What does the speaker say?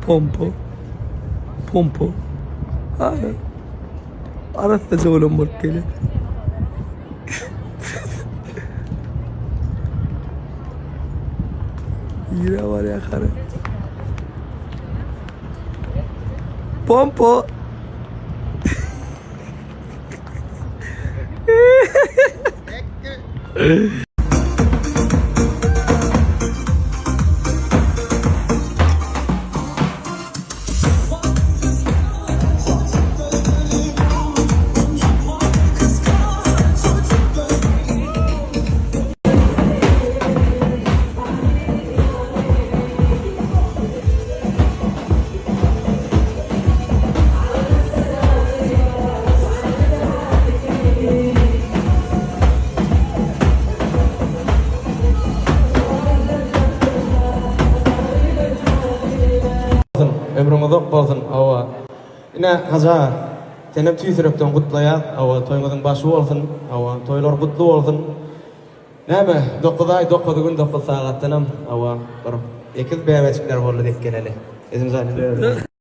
Pompo. Pompo. Ara. Arassaja bolan bolup gelýär. Nirä barýar hara? Pompo. Ömrüň uzak bolsun hawa. Ine Hajy aga senem tüýs ýürekden gutlaýas hawa toýuňyzyň başy bolsun hawa toýlar gutly bolsun. Näme dokuz aý dokuz gün dokuz sagatdanam hawa bir ekiz bäbejikler boldy dek geleli. Ejemjan.